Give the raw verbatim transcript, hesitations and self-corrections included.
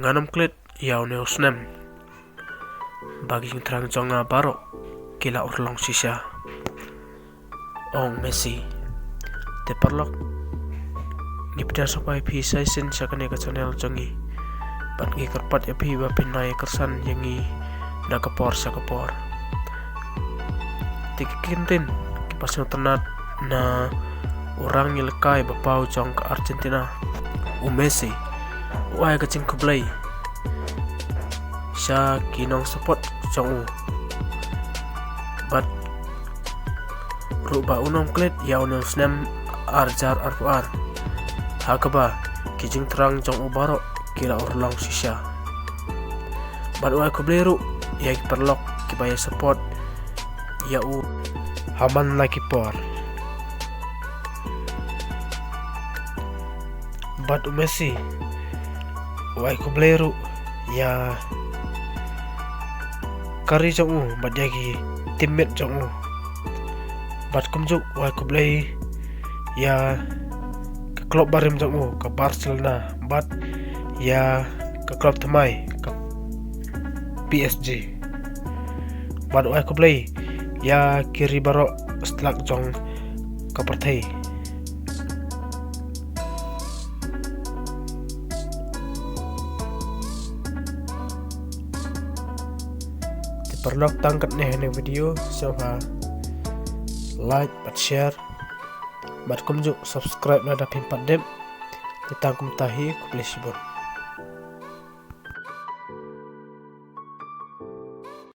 Ngan ym klet ïa une u snem ba ki jingthrang jong nga baroh ki la urlong shisha, ong Messi. Te paralok, ngi pdiang sngewbha ïa phi sa shisien sha kane ka channel jong ngi. Bad ngi kyrpad ïa phi ba phin nang ïa kyrsan ïa ngi na ka por sha ka por. Te ki kyntien kiba sngewtynnat na u rangïalehkai ba paw jong ka Argentina, u Messi, u ai ka jingkhublei sha ki nongsupport jong u. Bad ruh ba un ym klet ïa une u snem ar hajar arphew ar, ha kaba ki jingthrang jong u baroh ki la urlong shisha. Bad u ai khublei ruh ïa ki paralok kiba ïa support ïa u ha man la ki por. Bad u Messi u ai khublei ruh ïa ka ri jong u bad ïa ki teammate jong u. Bad kumjuh u ai khublei ïa ka klub barim jong u, ka Barcelona, bad ïa ka klub thymmai, ka P S G. Bad u ai khublei ïa ki ri baroh shlak jong ka pyrthei. Te paralok, tang katne ha kane ka video, sngewbha like bad share bad kumjuh subscribe lada phim pat dep. Te tang kumta hi, khublei shibun.